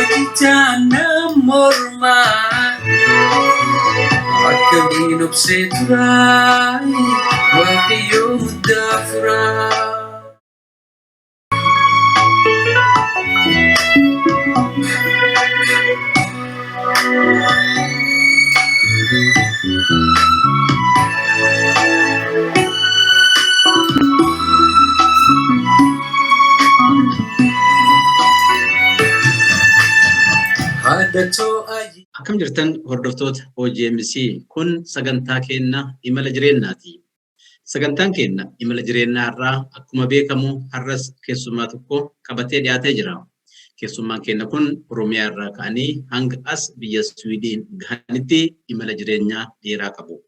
Waaqichaan mormaa akkamiin obsee turaa Waaqayyoo muddaa furaa. Haadha too'aa. Akkam jirtan hordoftoota OGMC kun sagantaa keenna imala jireenyaati. Sagantaan keenna imala jireenyaa irraa akkuma beekamu har'as keessummaa tokko qabatee dhiyaatee jira. Keessummaan keenya kun Oromiyaa irraa ka'anii hanga as biyya Swiidin gahanitti imala jireenyaa dheeraa qabu.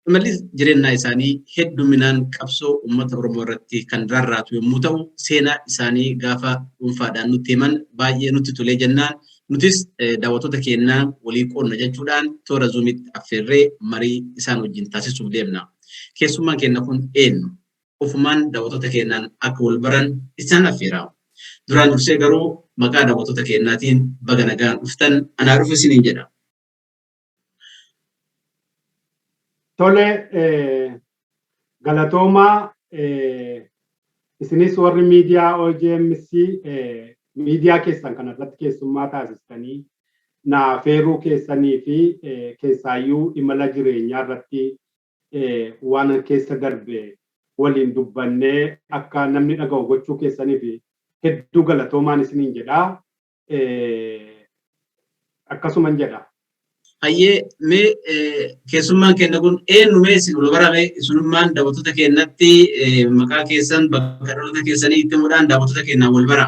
Imalli jireenyaa isaanii hedduminaan qabsoo uummata Oromoo irratti kan rarraatu yommuu ta'u, seenaa isaanii gaafa dhuunfaadhaan nutti himan baay'ee nutti tolee jennaan nutis daawwattoota keenyaa walii qoodna jechuudhaan toora zuumitti affeerree marii isaan wajjin taasisuuf deemna. Keessummaan keenya kun eenyu? Ofumaan daawwattoota keenyaan akka wal baran isaan affeera. Duraan dursee garuu maqaa daawwattoota keenyaatiin baga nagaan dhuftan anaa dhufu isiniin jedha. Tole, galatoomaa. Isinis warri miidiyaa OGMC miidiyaa keessan kanarratti keessummaa taasistanii na affeeruu keessanii fi keessaayyuu imala jireenyaa irratti waan keessa darbe waliin dubbannee akka namni dhaga'u gochuu keessanii fi hedduu galatoomaan isiniin jedha. Akkasuman jedha. Hayyee, mee keessummaan keenya kun eenyu? Mee isin wal barame isinummaan daawwattoota keenyatti maqaa keessan, bakka dhaloota keessanii itti himuudhaan daawwattoota keenyaan wal bara.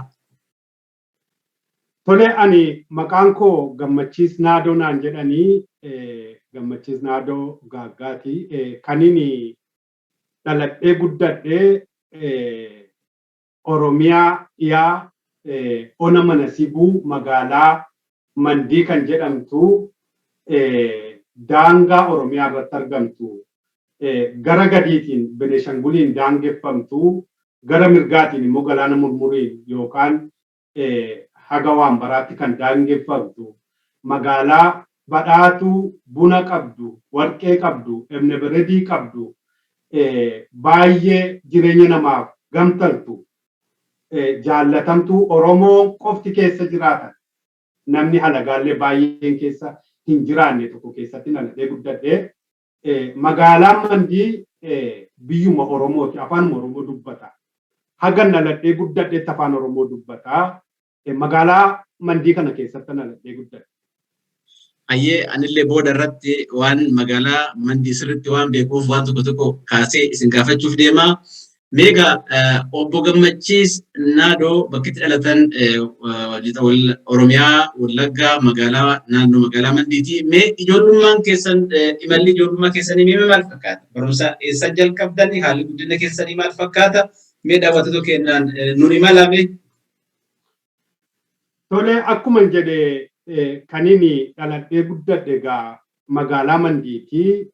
Tole, ani maqaan koo Gammachiis Naadoo naan jedhanii, Gammachiis Naadoo Gaaggaati. Kanin dhaladhee guddadhee Oromiyaa dhiyaa, ona Manasibuu, magaalaa Mandii kan jedhamtu, daangaa Oromiyaa irratti argamtu, gara gadiitiin Beneshanguliin daangeffamtu, gara mirgaatiin immoo galaana Murmuriin yookaan haga Waanbaraatti kan daangeffamtu, magaalaa badhaatuu buna qabdu, warqee qabdu, ebneberedii qabdu, baay'ee jireenya namaaf gamtaltu, jaallatamtuu Oromoon qofti keessa jiraatan, namni halagaallee baay'een keessa hin jiraanne tokko keessatti dhaladhee guddadhee. Magaalaan Mandii biyyuma Oromooti, afaanuma Oromoo dubbata. Hagan dhaladhee guddadheetti afaan Oromoo dubbata. Magaalaa Mandii kana keessatti dhaladhee guddadhe. Hayyee, anillee booda irratti waan magaalaa Mandii sirriitti waan beekuuf waan tokko tokko kaasee isin gaafachuuf deema. Meegaa, obbo Gammachiis Naadoo bakki itti dhalatan lixa Oromiyaa, Wallaggaa, magaalaa naannoo magaalaa Mandiiti. Mee ijoollummaan keessan, imalli ijoollummaa keessanii mee maal fakkaata? Barumsa eessa jalqabdani? Haalli guddina keessanii maal fakkaata? Mee daawwattoota keenyaan nun imalame. Tole, akkuma jedhe kanin dhaladhee guddadhe egaa magaalaa Mandiiti.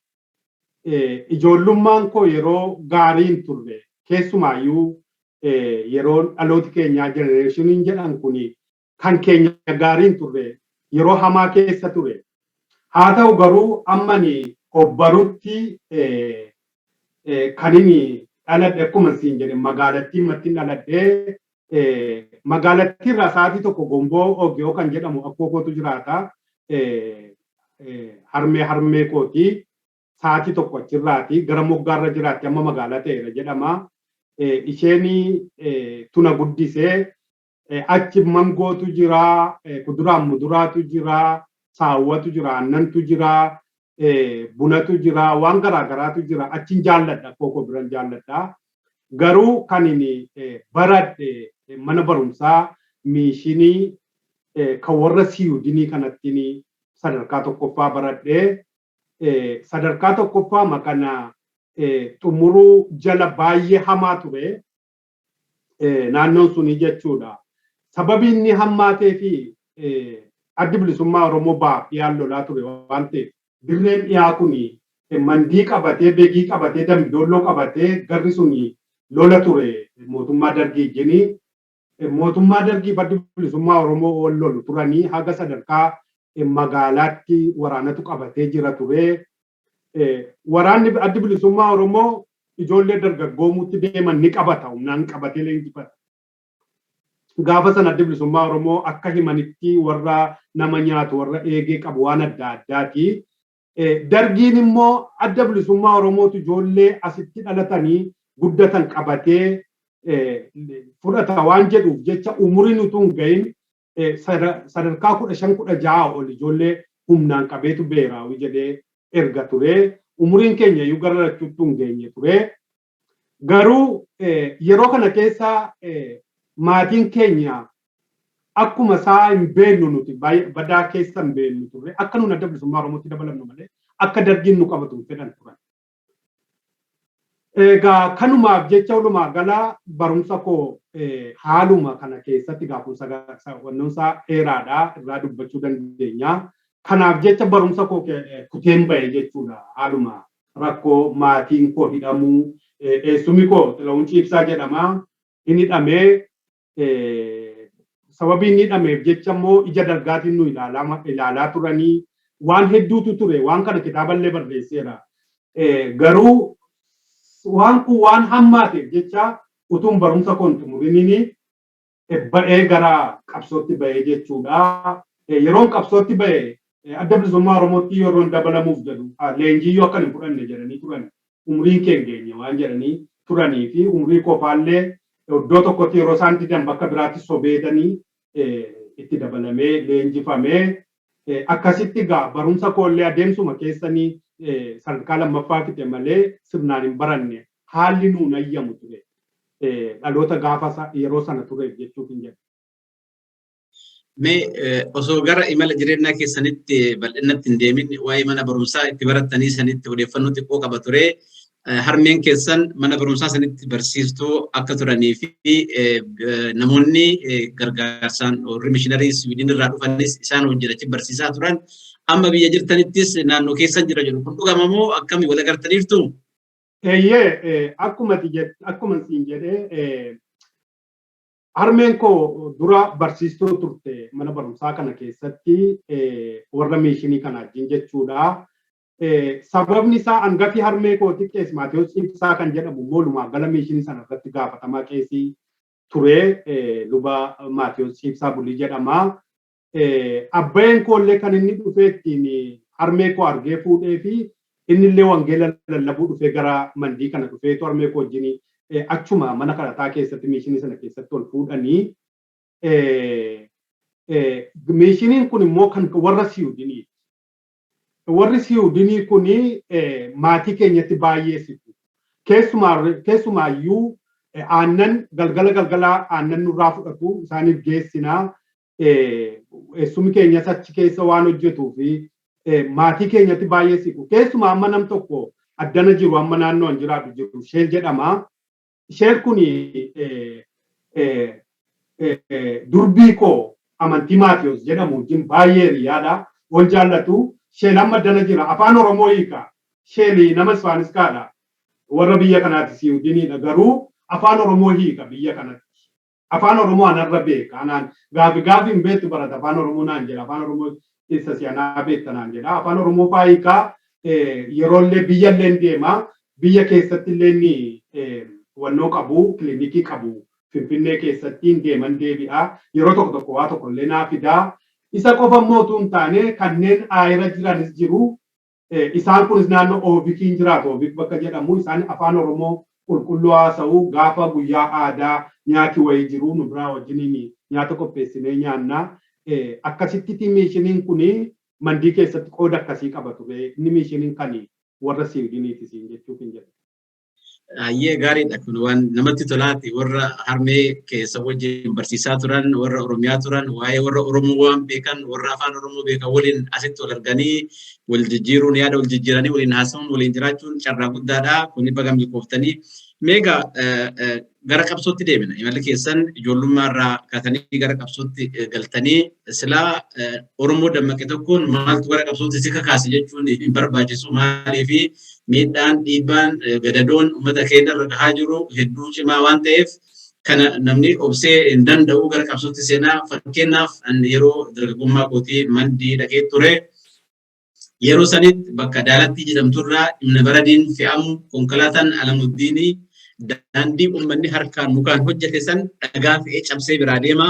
Ijoollummaan koo yeroo gaarii hin turre, keessumaayyuu yeroo dhalooti keenyaa generationiin jedhan kun kan keenya gaarii hin turre, yeroo hamaa keessa ture. Haa ta'u garuu ammani obbarutti kanin dhaladhe, akkuma siin jedhe, magaalattii matti dhaladhe. Magaalattii irraa sa'aatii tokko Gomboo Ogiyoo kan jedhamu akkoo kootu jiraata. Harmee kooti. Sa'aatii tokko achirraati gara moggaarra jiraatti, amma magaalaa ta'eera jedhama. Isheen tuna guddisee. Achi mangootu jira, kuduraan muduraatu jira, saawwatu jira, aannantu jira, bunatu jira, waan garaagaraatu jira. Achin jaalladha, akkoo koo biran jaalladha. Garuu kan inni baradhe mana barumsaa missionii kan warra Siyudinii kanattiin sadarkaa tokkoffaa baradhe. Sadarkaa tokkoffaa makana xumuruu jala baay'ee hamaa ture naannoon suni jechuudha. Sababi inni hammaatee fi Addi Bilisummaa Oromoo baaf dhiyaan lolaa ture waan ta'eef, dirreen dhiyaa kun Mandii qabatee, Begii qabatee, Dambidoolloo qabatee garri sun lola ture mootummaa Dargii wajjin. Mootummaa Dargii Adda Bilisummaa Oromoo wal lolu turanii haga sadarkaa magaalaatti waraanatu qabatee jira ture. Waraanni Adda Bilisummaa Oromoo ijoollee dargaggoomuutti deeman ni qabata, humnaan qabatee leenjifata. Gaafa sana Adda Bilisummaa Oromoo akka himanitti warra nama nyaatu, warra eegee qabu, waan adda addaati. Dargiin immoo Adda Bilisummaa Oromootu ijoollee asitti dhalatanii guddatan qabatee fudhata waan jedhuuf jecha umuriin utuu hin gahin sadarkaa 15 16 ol ijoollee humnaan qabeetu beeraawii jedhee erga ture. Umuriin keenya iyyuu gara lachuutti hin geenye ture. Garuu yeroo kana keessa maatiin keenya akkuma isaa hin beeknu, nuti badaa keessa hin beeknu turre. Akka nuun Adda Bilisummaa Oromootti dabalamnu malee akka Dargiin nu qabatu hin fedhan turan. Egaa kanumaaf jecha walumaa gala barumsa koo haaluma kana keessatti gaafunsa wannoonsaa dheeraadha, irraa dubbachuu dandeenya. Kanaaf jecha barumsa koo kuteen ba'e jechuudha, haaluma rakkoo maatiin koo hidhamuu. Eessumi koo Xila'uun Ciibsaa jedhama. Inni hidhamee, sababii inni hidhameef jecha immoo ija Dargaatiin nu ilaalaa turanii waan hedduutu ture. Waan kana kitaaballee barreesseera. Garuu waan kun waan hammaateef jecha utuun barumsa koo hin xumuriniin ba'ee gara qabsootti ba'ee jechuudha. Yeroon qabsootti ba'e, Adda Bilisummaa Oromootti yeroon dabalamuuf jedhu, leenjiyyuu akka hin fudhanne jedhanii turan. Umriin kee hin geenye waan jedhanii turanii fi umrii kofaallee iddoo tokkotti yeroo isaan didan bakka biraatti sobeetanii itti dabalamee leenjifamee, akkasitti egaa barumsa koollee adeemsuma keessanii sadarkaa lammaffaa fixe malee sirnaan hin baranne. Haalli nuun ayyamu ture dhaloota gaafa yeroo sana tureef jechuuf hin jedhu. Mee osoo gara imala jireenyaa keessanitti bal'inatti hin deemin, waa'ee mana barumsaa itti barattanii sanitti odeeffannoo xiqqoo qaba ture. Harmeen keessan mana barumsaa sanitti barsiistuu akka turanii fi namoonni gargaarsaan warri mishiinarii Siwiidin irraa dhufanis isaan wajjin achi barsiisaa turan. Amma biyya jirtanittis naannoo keessan jira jedhu. Kun dhugama moo akkamii, wal agartaniirtu? Eeyyee, akkuma akkuma siin jedhee, harmeen koo dura barsiistuu turte mana barumsaa kana keessatti, warra mishinii kana wajjin jechuudha. Sababni isaa hangafi harmee kooti Qees Maatiyus Ibsaa kan jedhamu immoo walumaa gala mishinii sana irratti gaafatamaa qeesii ture, luba Maatiyus Ibsaa Bulii jedhama. Abbayeen koollee kan inni dhufee ittiin harmee koo argee fuudhee fi inni illee wangeela lallabuu dhufee gara Mandii kana dhufeetu harmee koo wajjin achuma mana kadhataa keessatti mishinii sana keessatti ol fuudhanii. Mishiniin kun immoo kan warra Siwudiniiti. Warri Siwudinii kun maatii keenyatti baay'ee siqu. Keessumaayyuu aannan galgala galgala aannan nurraa fudhatu, isaaniif geessinaa. Eessumni keenyas achi keessa waan hojjetuu fi maatii keenyatti baay'ee siqu. Keessumaa amma nam tokko addana jiru, amma naannoo an jiraatu jiru, Sheel jedhama. Isheen kun durbii koo Amantii Maatiyos jedhamu wajjin baay'ee hiriyaadha. Wal jaallatu. Sheel amma addana jira. Afaan Oromoo hiika. Sheeli nama Ispaaniskaadha. Warra biyya kanaati, Siwudiniidha, garuu afaan Oromoo hiika biyya kanatti. Afaan Oromoo anarra beeka. Anaan gaafi gaafi hin beektu barata afaan Oromoo naan jedha. Afaan Oromoo isa si anaa beekta naan jedha. Afaan Oromoo faa hiikaa, yeroollee biyyallee hin deema. Biyya keessatti illee inni wannoo qabu, kilinikii qabu Finfinnee keessatti hin deeman deebi'a. Yeroo tokko tokko waa tokko illee naa fidaa. Isa qofa immoo utuu hin taane kanneen aayira jiranis jiru. Isaan kunis naannoo Oovikiin jiraatu. Oovik bakka jedhamu. Isaan afaan Oromoo qulqulluu haasa'u. Gaafa guyyaa aadaa nyaati wayii jiru nu biraa wajjiniin nyaata qopheessinee nyaanna. Akkasitti miishiniin kun Mandii keessatti qooda akkasii qaba ture. Inni miishiniin kan warra Siwidiniiti siin jechuuf hin jedhu. Hayyee, gaariidha, kun waan namatti tolaati. Warra harmee keessa wajjin barsiisaa turan, warra Oromiyaa turan, waa'ee warra Oromoo waan beekan, warra afaan Oromoo beekan waliin asitti wal arganii wal jijjiiruun, yaada wal jijjiiranii waliin haasa'uun, waliin jiraachuun carraa guddaadha. Kuni baga milkooftanii. Meegaa gara qabsootti deemina. Imalli keessan ijoollummaa irraa kaatanii gara qabsootti galtanii, silaa Oromoo dammaqe tokkoon maaltu gara qabsootti si kakaase jechuun hin barbaachisu. Maaliifi miidhaan, dhiibbaan, gadadoon uummata keenya irra gahaa jiru hedduu cimaa waan ta'eef, Kana namni obsee hin danda'u gara qabsootti seenaa. Fakkeenyaaf, yeroo dargaggummaa kootii Mandii dhaqee ture. Yeroo sanitti bakka Daalattii jedhamturraa Ibna Baradiin fe'amu konkolaataan Alamuddiinii daandii uummanni harkaan mukaan hojjete san dhagaa fe'ee cabsee biraa deema.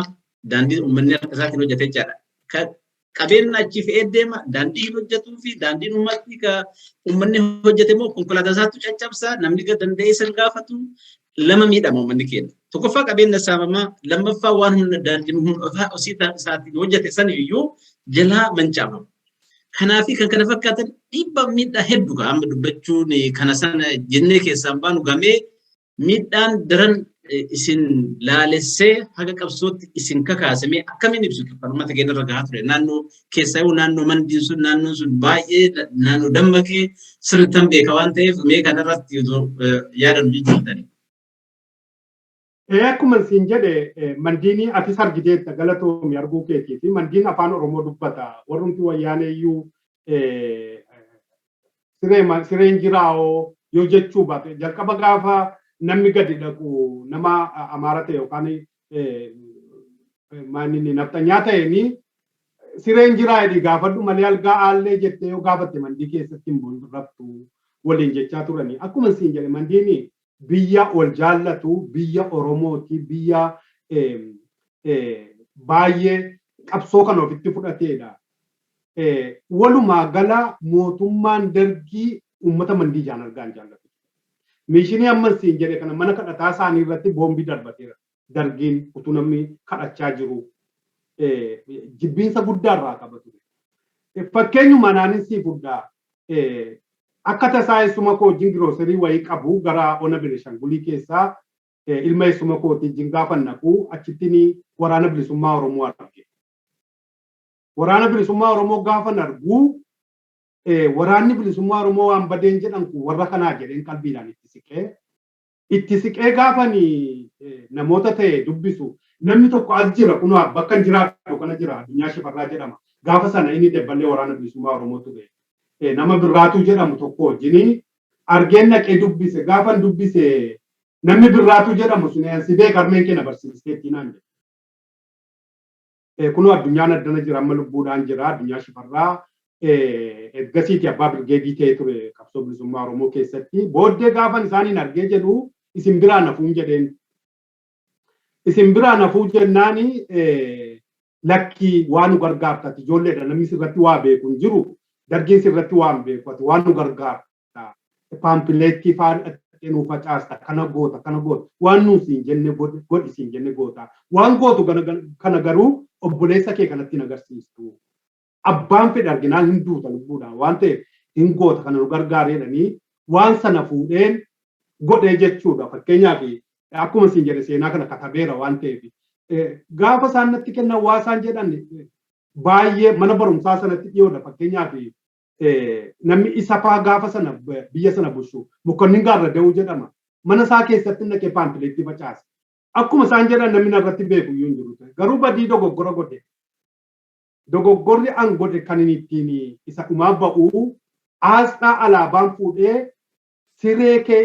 Daandii uummanni harka isaatiin hojjete jechaadha. Qabeenya achi fe'ee deema, daandii hin hojjetuu fi daandiin uummatni ka uummanni hojjete immoo konkolaataa isaatu caccabsa, namni danda'ee san gaafatu lama miidhama uummanni keenya. Tokkoffaa qabeenya saamamaa, lammaffaa waan humna daandii humna isaatiin hojjete san iyyuu jalaa mancaafama. Kanaa fi kan kana fakkaatan dhiibbaa miidhaa hedduu kan amma dubbachuun kana sana jennee keessaan baanu gamee miidhaan daran isin laalessee haga qabsootti isin kakaasamee akkamiin ibsitu kan uummata keenya irra gahaa ture? Naannoo keessaa naannoo Mandiin sun, naannoon sun baay'ee naannoo dammaqee sirrittan beeka waan ta'eef, mee kanarratti yaada nu jijjiirtani. Akkuma siin jedhe, Mandiinii atis argiteetta, galatoomi arguu keetii fi Mandiin afaan Oromoo dubbata. Warrumti Wayyaanee iyyuu sireen jiraa'oo yoo jechuu baate, jalqaba gaafa namni gadi dhaqu nama Amaara ta'e yookaan maaninni nafxanyaa ta'een sireen jiraa jedhi gaafadhu malee algaa aallee jettee yoo gaafatte Mandii keessatti hin raftu waliin jechaa turani. Akkuma siin jedhe, Mandiin biyya wal jaallatu, biyya Oromooti, biyya baay'ee qabsoo kana ofitti fudhateedha. Walumaa gala mootummaan Dargii uummata Mandii ijaan argaa hin jaallatu. Mishinii amma siin jedhe kana mana kadhataa isaanii irratti boombii darbateera. Dargiin utuu namni kadhachaa jiru jibbiinsa guddaa irraa qaba ture. Fakkeenyuma naanin sii fudhaa. Akka tasaa eessuma koo wajjin girooserii wayii qabu gara ona Benishangulii keessaa ilma eessuma kootii wajjin gaafa naqu achittiin Waraana Bilisummaa Oromoo arge. Waraana Bilisummaa Oromoo gaafa argu, waraanni Bilisummaa Oromoo waan badeen jedhan kun warra kanaa jedheen qalbiidhaan itti siqee. Itti siqee gaafani namoota ta'e dubbisu, namni tokko as jira, kunoo bakka hin jiraatu kana jira, Addunyaa Shifarraa jedhama. Gaafa sana inni dabballee Waraana Bilisummaa Oromoo ture. Nama Birraatuu jedhamu tokko wajjin argeen naqee dubbise. Gaafan dubbise namni Birraatuu jedhamu sun, "Ansi beeka, harmeen keenya barsiisteetti," naan jedhe. Kunoo Addunyaan addana jira, amma lubbuudhaan jira, Addunyaa Shifarraa. Ergasiiti abbaa birgeedii ta'ee ture qabsoo bilisummaa Oromoo keessatti. Booddee gaafan isaaniin argee jedhu, "Isin biraa nafuun," jedheen. "Isin biraa nafuu," jennaani, "Lakkii, waan nu gargaartati, ijoolleedha, namni sirratti waa beeku hin jiru, Dargiin sirratti waan beeku, ati waan nu gargaarta, paampileettii faan nu facaasta, kana goota, kana goota, waan nu siin jenne godhi siin jenne goota, waan gootu kana garuu obboleessa kee kanatti hin agarsiistu. Abbaan fedhe arginaan hin duuta lubbuudhaan waan ta'eef hin goota, kana nu gargaareedhanii," waan sana fuudheen godhee jechuudha. Fakkeenyaaf, akkuma siin jedhe, seenaa kana katabeera waan ta'eef. Gaafa isaan natti kennan waa isaan jedhan baay'ee mana barumsaa sanatti dhiyoodha. Fakkeenyaaf, namni isa faa gaafa sana biyya sana bulchu Mokonnin Gaarrada'uu jedhama. Mana isaa keessatti naqee paampileetti facaase. Akkuma isaan jedhan namni narratti beeku iyyuu hin jiru. Garuu badii dogoggora godhe. Dogoggorri an godhe kan inni ittiin isa dhumaa ba'u, aasxaa alaabaan fuudhee siree kee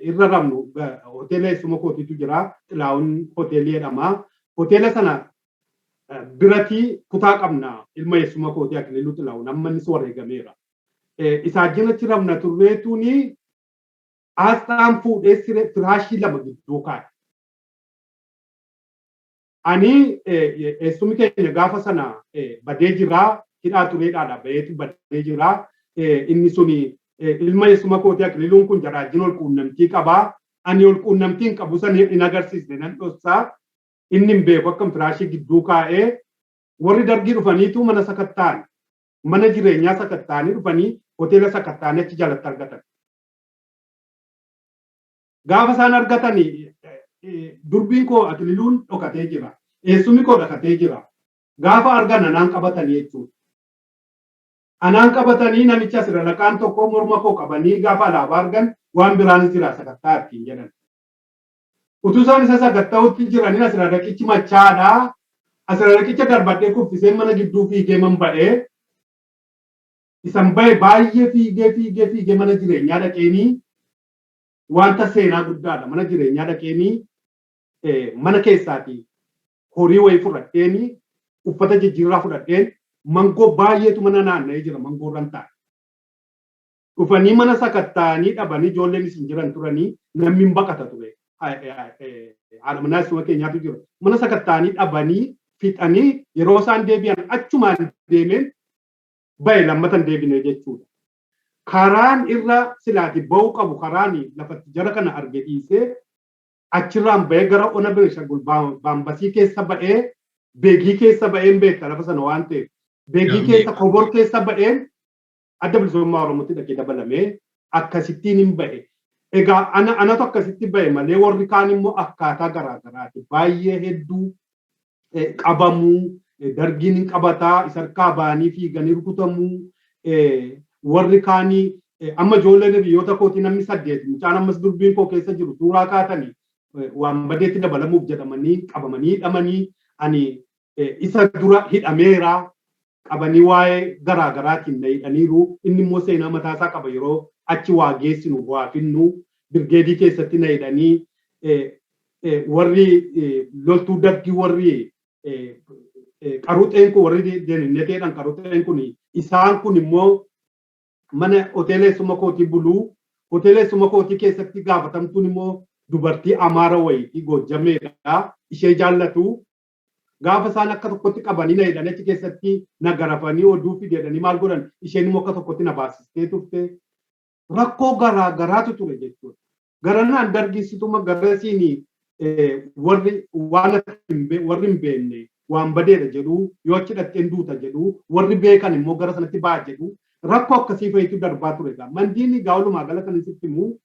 irra rabnu, hoteela eessuma kootiitu jira, Xilaawun Hoteelii jedhama. Hoteela sana birati kutaa qabna, ilma eessuma kootii Akiliiluu Xilaawun, amma innis wareegameera. Isaa wajjin achi rabna turreetuuni aasxaan fuudhee siree firaashii lama gidduu kaa'e. Ani eessumni keenya gaafa sana badee jira, hidhaa tureedhaadha baheetu badee jira. Inni suni ilma eessuma kootii Akiliiluun kun jaraajin ol quunnamtii qabaa. Ani ol quunnamtii hin qabu san hin agarsiisne, nan dhossaa. Inni hin beeku akkam firaashii gidduu kaa'ee. Warri Dargii dhufaniitu mana sakatta'an. Mana jireenyaa sakatta'anii dhufanii hoteela sakatta'anii achi jalatti argatan. Gaafa isaan argatan durbiin koo Akiliiluun dhokatee jira. Eessumni koo dhokatee jira. Gaafa argan anaan qabatanii jechuudha. Anaan qabatanii namicha asirra laqaan tokko morma koo qabanii gaafa alaabaa argan waan biraanis jira sakattaa ittiin jedhan. Utuu isaan isa sakatta'utti jiranii asirra raqichi machaadha. Asirra raqicha darbadhee kuffisee mana gidduu fiigee man ba'ee. Isan ba'e baay'ee fiigee fiigee fiigee mana jireenyaa dhaqeenii, wanta seenaa guddaadha. Mana jireenyaa dhaqeenii mana keessaatii horii wayii fudhadheeni, uffata jijjiirraa fudhadheen, mangoo baay'eetu mana naanna'ee jira, mangoo irran taa'e. Dhufanii mana sakatta'anii dhabanii, ijoolleen isin jiran turanii, namni hin baqata ture. Haadha manaa isuma keenyaatu jira. Mana sakatta'anii dhabanii fixanii yeroo isaan deebi'an achumaan deemeen bahe, lammatan deebine jechuudha. Karaan irra silaati ba'uu qabu, karaan lafatti jara kana arge dhiisee achirraan ba'ee gara ona Beeshangul Baambasii keessa ba'ee, Beegii keessa ba'een, beekta lafa sana waan ta'eef. Beegii keessa, Kobor keessa ba'een Adda Bilisummaa Oromootti dhaqee dabalamee akkasittiin hin ba'e. Egaa anatu akkasitti ba'e malee warri kaan immoo akkaataa garaa garaati. Baay'ee hedduu qabamuu, dargiin hin qabataa, isa harkaa ba'anii fiiganii rukutamuu, warri kaanii amma ijoolleen hiriyoota kootii namni 8, mucaan ammas durbiin koo keessa jiru, suuraa kaatanii waan badeetti dabalamuuf jedhamanii qabamanii hidhamanii, ani isa dura hidhameera, qabanii waa'ee garaa garaatiin na hidhaniiru. Inni immoo seenaa mataasaa qaba, yeroo achi waa geessinu waa finnu birgeedii keessatti na hidhanii, warri loltuu dargii, warri qaruuxeen kun, warri deeminneteedhaan qaruuxeen kun, isaan kun immoo mana hoteela eessuma kootii buluu. Hoteela eessuma kootii keessatti gaafatamtuun immoo dubartii Amaara wayiitii, Goojjameedha, ishee jaallatu. Gaafa isaan akka tokkotti qabanii na hidhanii achi keessatti na garafanii oduu fideedhanii maal godhan, isheen immoo akka tokkotti na baasistee turte. Rakkoo garaa garaatu ture jechuudha. Garanaan dargiisituma, garasiin warri waan warri hin beekne waan badeedha jedhu, yoo achi dhaqxeen duuta jedhu, warri beekan immoo gara sanatti ba'a jedhu. Rakkoo akkasii fa'itu darbaa ture egaa. Mandiin egaa walumaa gala kan isitti himu,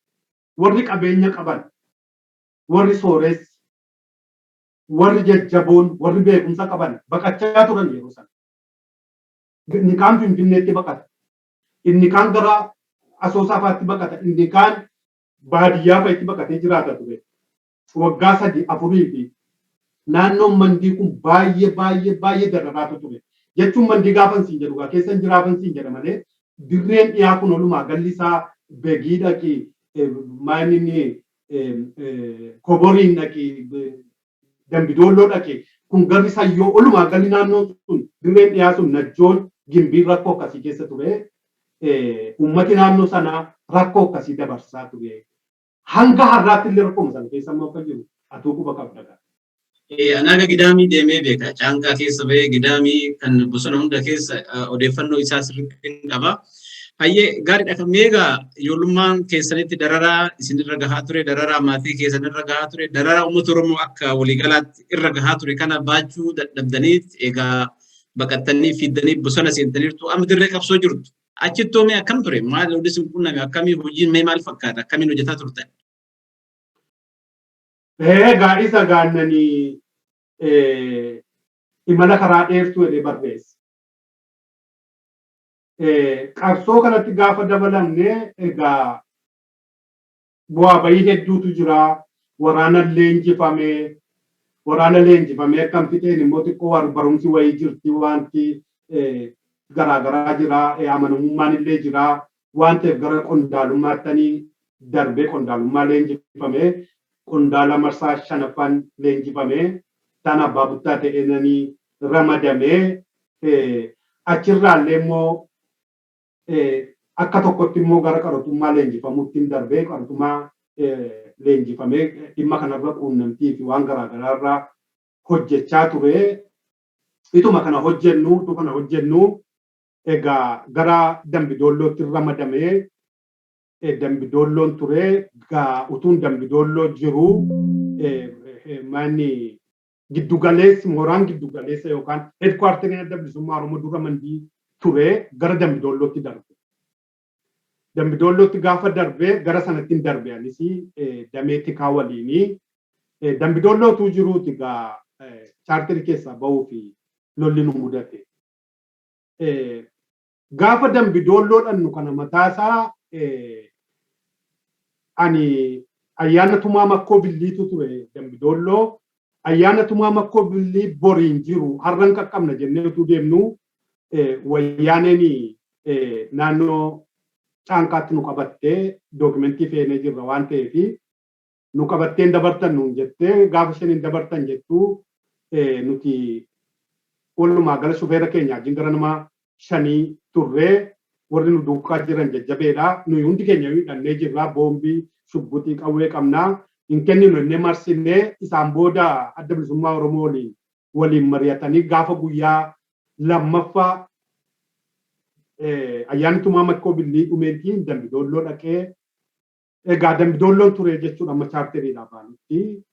warri qabeenya qaban, warri sooressi, warri jajjaboon, warri beekumsa qaban baqachaa turan yeroo sana. Inni kaan Finfinneetti baqata. Inni kaan gara Asoosaa fa'aatti baqata. Inni kaan baadiyyaa fa'itti baqatee jiraata ture. Waggaa 3 4 fi naannoon Mandii kun baay'ee baay'ee baay'ee dararaatu ture. Jechuun Mandii gaafan siin jedhu keessa hin jiraafan siin jedha malee, dirreen dhiyaa kun olumaa galli isaa Begii dhaqi, maal inni, Koboriin dhaqi, Dambidoolloo dhaqi, kun garri Sayyoo, olumaa galli naannoon sun, dirreen dhiyaa sun, Najjoon, Gimbiin rakkoo akkasii keessa ture. Uummati naannoo sanaa rakkoo akkasii dabarsaa ture. Hanga har'aatti illee rakkoo sana keessa immoo akka jiru atuu quba qabda. Anaaga Gidaamii deemee beeka. Caanqaa keessa bahee Gidaamii kan bosona hunda keessa odeeffannoo isaa sirriitti hin qaba. Hayyee, gaariidha. Kan meegaa ijoollummaan keessanitti dararaa isinirra gahaa ture, dararaa maatii keessanirra gahaa ture, dararaa uummata Oromoo akka waliigalaatti irra gahaa ture kana baachuu dadhabdaniit egaa baqattanii fiiddanii bosona seentaniirtu, amma dirree qabsoo jirtu. Achittoo mee akkam ture? Maal hundi isin qunname? Akkamii hojiin mee maal fakkaata? Akkamiin hojjetaa turtan? Egaa isa gaannanii imala karaa dheertuu jedhee barreesse. Qabsoo kanatti gaafa dabalamne egaa bu'aa bayii hedduutu jira. Waraana leenjifamee, waraana leenjifamee akkam fixeen immoo xiqqoo barumsi wayii jirti, wanti garaagaraa jira, amanamummaan illee jira waan ta'eef gara qondaalummaatti darbee qondaalummaa leenjifamee, qondaala marsaa shanaffaan leenjifamee taan abbaa buttaa ta'eenanii ramadamee, achirraallee immoo akka tokkotti immoo gara qaruxummaa leenjifamuutti darbee, qaruxummaa leenjifamee dhimma kanarra quunnamtii fi waan garaagaraarraa hojjechaa ture. Ituma kana hojjennu, utuu kana hojjennu egaa gara Dambidoollootti ramadamee Dambidoolloon ture. Utuun Dambidoolloo jiru manni giddugaleessi, mooraan giddugaleessa yookaan headquarteriin Adda Bilisummaa Oromoo dura Mandii ture gara Dambidoollootti darbe. Dambidoollootti gaafa darbe gara sanatti hin darbe anis damee tikaa waliinii. Dambidoolloo utuu jiruuti egaa chaarterii keessaa bahuu fi lolli nu mudate. Gaafa Dambidoolloo dhannu kana mataasaa ani ayyaana Tumaa Makkoo Billiitu ture Dambidoolloo. Ayyaana Tumaa Makkoo Billii boriin jiru har'an qaqqabna jennee utuu deemnu wayyaaneen naannoo Caanqaatti nu qabattee, dookimentii feenee jirra waan ta'eef. Nu qabatteen dabartan nuun jettee, gaafa isheen hin dabartan jettu nuti walumaa gala shufeera keenya wajjin gara nama 5 turree, warri nu duukaa jiran jajjabeedha. Nuyi hundi keenya hidhannee jirra, boombii, shugguxii, qawwee qabnaa. Hin kenninu innee marsinee, isaan booda Adda Bilisummaa Oromoo waliin mari'atanii gaafa guyyaa lammaffaa ayyaanni Tumaa Makkoo Billii dhumeetiin Dambidoolloo dhaqee, egaa Dambidoolloon ture jechuudha amma chaarteriidhaa baanutti.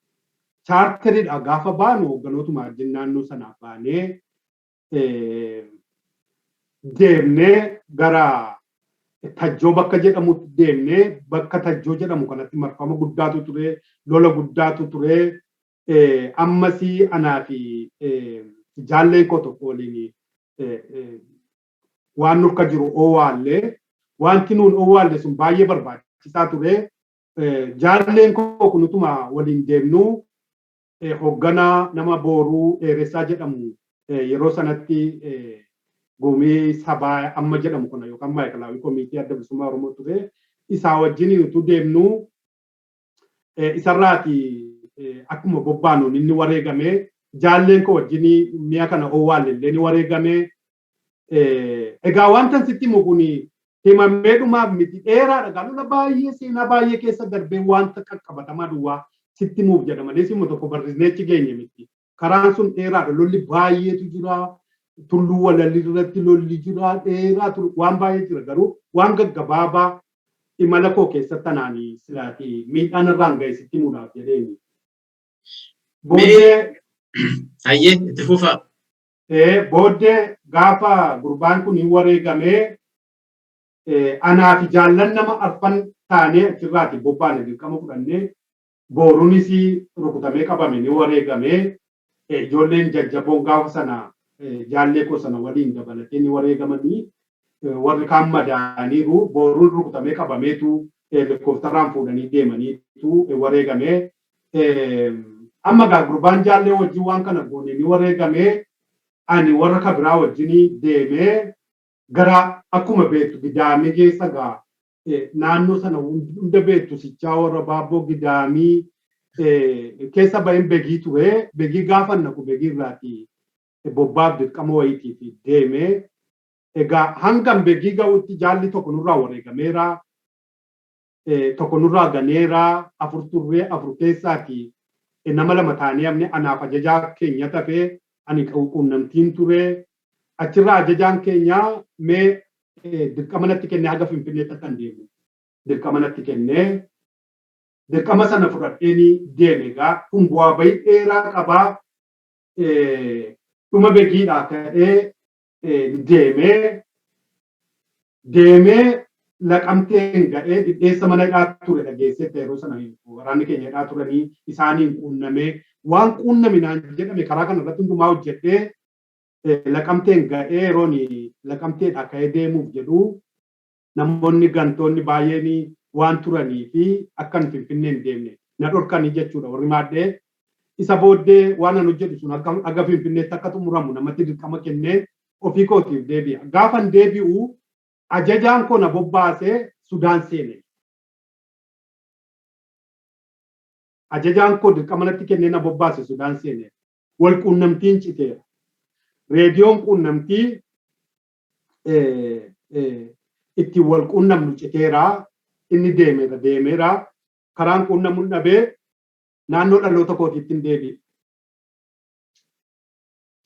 Chaarteriidhaa gaafa baanu hoogganootuma wajjin naannoo sanaa baanee deemnee gara Tajjoo bakka jedhamutti deemnee, bakka Tajjoo jedhamu kanatti marfama guddaatu ture, lola guddaatu ture. Ammasii anaa fi jaalleen koo tokko waliin waan nurka jiru owwaallee, wanti nuun owwaalle sun baay'ee barbaachisaa ture. Jaalleen koo kun utuma waliin deemnu hoogganaa nama Booruu Dheeressaa jedhamu, yeroo sanatti Gumii Sabaa amma jedhamu kana yookaan Maayikalaawii Komiitii Adda Bilisummaa Oromoo ture. Isaa wajjin utuu deemnu isarraati akkuma bobbaanuun inni wareegame, jaalleen koo wajjin mi'a kana owwaalle illee ni wareegame. Egaa wanta sitti himu kun himamee dhumaaf miti, dheeraadha. Gaa lola baay'ee, seenaa baay'ee keessa darbee wanta qaqqabatamaa duwwaa sitti himuuf jedha malee simma tokko barrisnee achi geenye miti. Karaan sun dheeraadha. Lolli baay'eetu jira. Tulluu Walalli irratti lolli jira. Dheeraa ture. Waan baay'ee jira, garuu waan gaggabaabaa imala koo keessatti anaani silaati miidhaan irraan ga'e sitti himuudhaaf jedheeni. Booddee Hayyee, itti fufaa. Booddee gaafa gurbaan kun hin wareegamee, anaa fi jaallan nama arfan taanee achirraati bobbaane, dirqama fudhannee. Booruunis rukutamee qabame, ni wareegamee. Ijoolleen jajjaboon gaafa sana jaallee koo sana waliin dabalatee ni wareegamanii, warri kaan madaa'aniiru. Booruun rukutamee qabameetu helikoophteraan fuudhanii deemaniitu wareegamee. Amma gaa gurbaan jaallee wajjin waan kana goone ni wareegamee, ani warra kabiraa wajjin deemee gara akkuma beektu Gidaamii keessa, gaa naannoo sana hunda beektu, sichaa warra Baabboo Gidaamii keessa baheen Begii ture. Begii gaafa naqu Begii irraati bobbaaf dirqama wayiitiif deemee, egaa hangam Begii ga'utti jaalli tokko nurraa wareegameera. Tokko nurraa ganeera. Afur turree, afur keessaati nama lama taanee amne, anaaf ajajaa keenya tafee, ani quunnamtiin ture. Achirraa ajajaan keenya mee dirqama natti kennee, haga Finfinneetti akkan deemu dirqama natti kennee, dirqama sana fudhadheeni deeme. Egaa kun bu'aa bahii dheeraa qabaa. Dhuma Begiidhaa ka'ee deemee deemee Laqamteen ga'ee, dhidheessa mana hidhaa ture dhageessee, yeroo sana waraanni keenya hidhaa turanii isaaniin quunnamee, waan quunnami naan jedhame karaa kana irratti hundumaa hojjedhee Laqamteen ga'ee, yeroon Laqamteedha ka'ee deemuuf jedhu namoonni gantoonni baay'een waan turanii fi akkan Finfinnee hin deemne na dhorkanii jechuudha warri maadhee. Isa booddee waan an hojjedhu sun akka Finfinneetti akka xumuramu namatti dirqama kennee ofii kootiif deebi'a. Gaafan deebi'u ajajaan koo na bobbaasee Sudaan seene. Ajajaan koo dirqama natti kennee na bobbaase Sudaan seene. Wal quunnamtiin citeera. Reediyoon quunnamtii ittiin wal quunnamnu citeera. Inni deemeera deemeera. Karaan quunnamuun dhabee naannoo dhaloota kootiitti hin deebi'e.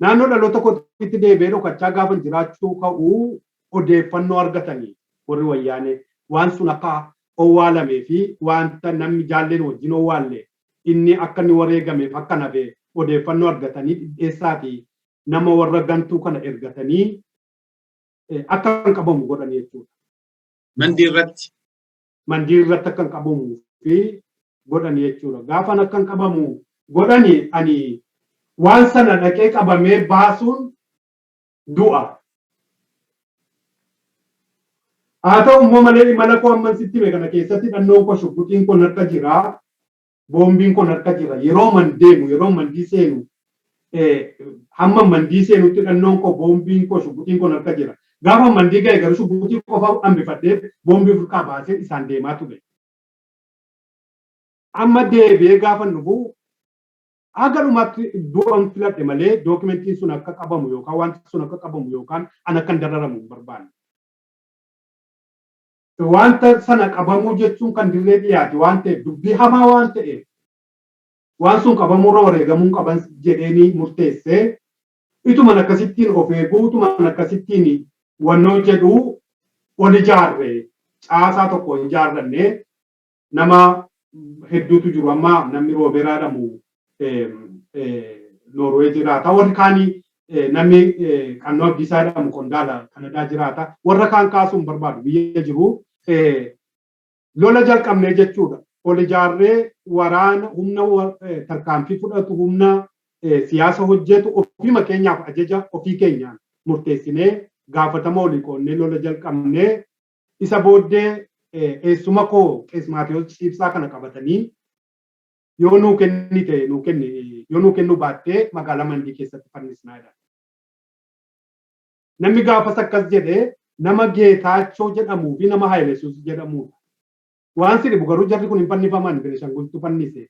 Naannoo dhaloota kootiitti deebi'ee dhokachaa gaafan jiraachuu ka'uu odeeffannoo argatanii warri Wayyaanee waan sun akka owwaalamee fi wanta namni jaalleen wajjin owwaalle inni akka inni wareegameef akka nafe odeeffannoo argatanii, dhidheessaa fi nama warra gantuu kana ergatanii akka hin qabamu godhan jechuudha. Mandii irratti. Mandii irratti akka hin qabamuu fi godhan jechuudha. Gaafan akka hin qabamu godhani, ani waan sana dhaqee qabamee baasuun du'a. Haa ta'u immoo malee imala koo amman sitti hime kana keessatti dhannoon koo, shugguxiin koo narka jira. Boombiin koo narka jira. Yeroo man deemu, yeroo Mandii seenu, hamma Mandii seenutti dhannoon koo, boombiin koo, shugguxiin koo narka jira. Gaafa Mandii ga'e garuu shugguxii qofa hambifadhee boombii ofirraa baasee isaan deemaa ture. Amma deebi'ee gaafa dhufu haga dhumaatti du'an filadhe malee dookimentiin sun akka qabamu yookaan wanti sun akka qabamu yookaan an akka hin dararamu hin barbaanne. Wanta sana qabamuu jechuun kan dirree dhiyaate waan ta'eef, dubbii hamaa waan ta'eef, waan sun qabamuurra wareegamuu qaban jedheenii murteessee, ituman akkasittiin of eeguu, ituman akkasittiin wannoo jedhuu ol ijaarre, caasaa tokko ijaarranne. Nama hedduutu jiru. Amma namni Roobeeraa jedhamu Noorwee jiraata. Warri kaanii, namni Qannoo Abdiisaa jedhamu qondaala Kanadaa jiraata. Warra kaan kaasuun hin barbaadu, biyya jiru. Lola jalqabnee jechuudha. Ol ijaarree waraana humna tarkaanfii fudhatu, humna siyaasa hojjetu ofiima keenyaaf ajaja ofii keenyaan murteessinee, gaafatama olii qoonnee lola jalqabnee. Isa booddee eessuma koo Qees Maatiyos Ciibsaa kana qabatanii, yoo nuu kennite nuu kenni, yoo nuu kennuu baattee magaalaa Mandii keessatti fannisnaa jedhan. Namni gaafas akkas jedhee nama Geetaachoo jedhamuu fi nama Hayilesuus jedhamudha. Waan si dhibu garuu jarri kun hin fannifaman, Benishangultu fannise.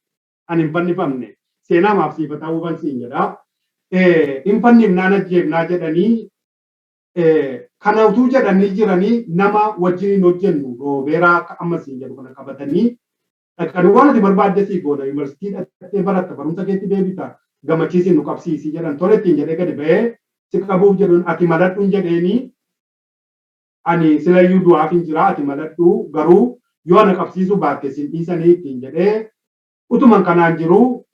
Ani hin fannifamne. Seenaa maaf siifataa huban siin jedha. Hin fannifnaan ajjeefnaa jedhanii, kana utuu jedhanii jiranii nama wajjin hin hojjennu Roobeeraa akka amma siin jedhu kana qabatanii dhaqanii, waan ati barbaadde sii goona, yuunivarsiitii dhaqxee baratta, barumsa keetti deebita, Gammachiisiin nu qabsiisii jedhan. Tole ittiin jedhee gadi ba'ee si qabuuf jedhuun, ati maladhuun jedheeni, ani silayyuu du'aaf hin jira, ati maladhu, garuu yoo ana qabsiisuu baatte sin dhiisanii ittiin jedhee. Utuman kanaan jiru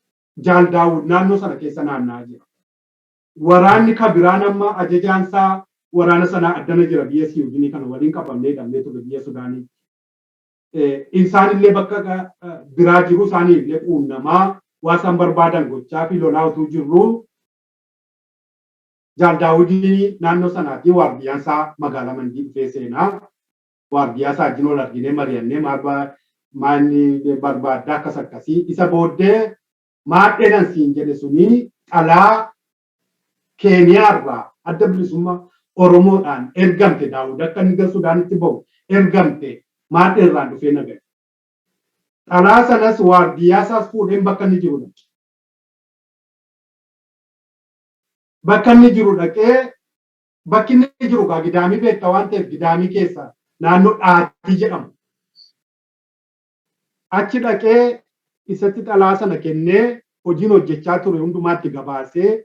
Jaal Daawud naannoo sana keessa naanna'aa jira. Waraanni kabiraan amma ajajaan isaa waraana sanaa addana jira, biyya Siwiidinii kana waliin qabamnee hidhamnee turre biyya Sudaaniitti. Isaan illee bakka biraa jiru, isaanii illee quunnamaa waa isaan barbaadan gochaa fi lolaa utuu jirru Jaal Daawudiin naannoo sanaatii waardiyyaan isaa magaalaa Mandii dhufee seenaa. Waardiyyaa isaa wajjin wal arginee mari'annee, maal maanni barbaaddaa, akkas akkasii. Isa booddee maadheenan siin jedhe suni xalaa Keeniyaarraa Adda Bilisummaa Oromoodhaan ergamte, Daawud akka inni gara Sudaanitti bahu ergamte, maadheerraan dhufee nagale. Xalaa sanas waardiyyaa isaas fuudheen bakka inni jiru dhaqe. Bakka inni jiru dhaqee, bakki inni jiru gaa Gidaamii beekta waan ta'eef, Gidaamii keessa naannoo Dhaatii jedhamu. Achi dhaqee isatti xalaa sana kennee, hojiin hojjechaa ture hundumaatti gabaasee,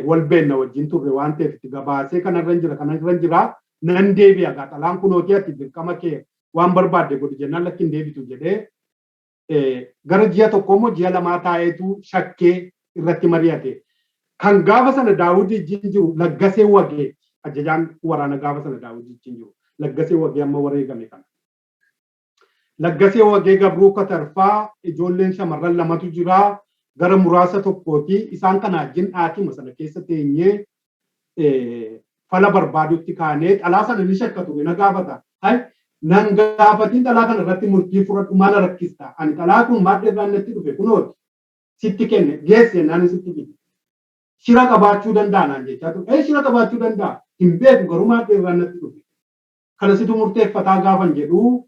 wal beenna wajjin turre waan ta'eef itti gabaasee, kanarra jira, kanarra jira, nan deebi'a gaa, xalaan kunootii, ati dirqama kee waan barbaadde godhi jennaan, lakki hin deebitu jedhee gara ji'a tokko immoo ji'a 2 taa'eetu shakkee irratti mari'ate. Kan gaafa sana Daawud wajjin jiru Laggasee Wagee, ajajaan waraana gaafa sana Daawud wajjin jiru Laggasee Wagee amma wareegame kana. Laggasee Wagee, Gabruu Katarfaa, ijoolleen shamarran lamatu jira, gara muraasa tokkooti. Isaan kana wajjin dhaatima sana keessa teenyee fala barbaadutti kaanee, xalaa sana ni shakka ture, na gaafata. Hay, nan gaafatiin, xalaa kana irratti murtii fudhadhu, maal rakkista? Ani xalaa kun maal irraan natti dhufe, kunooti sitti kenne, geessi jennaan sitti fide. Shira qabaachuu danda'a naan jechaa ture. Ee, shira qabaachuu danda'a. Hin beeku, garuu maal irraan natti dhufe. Kana situ murteeffataa gaafan jedhu,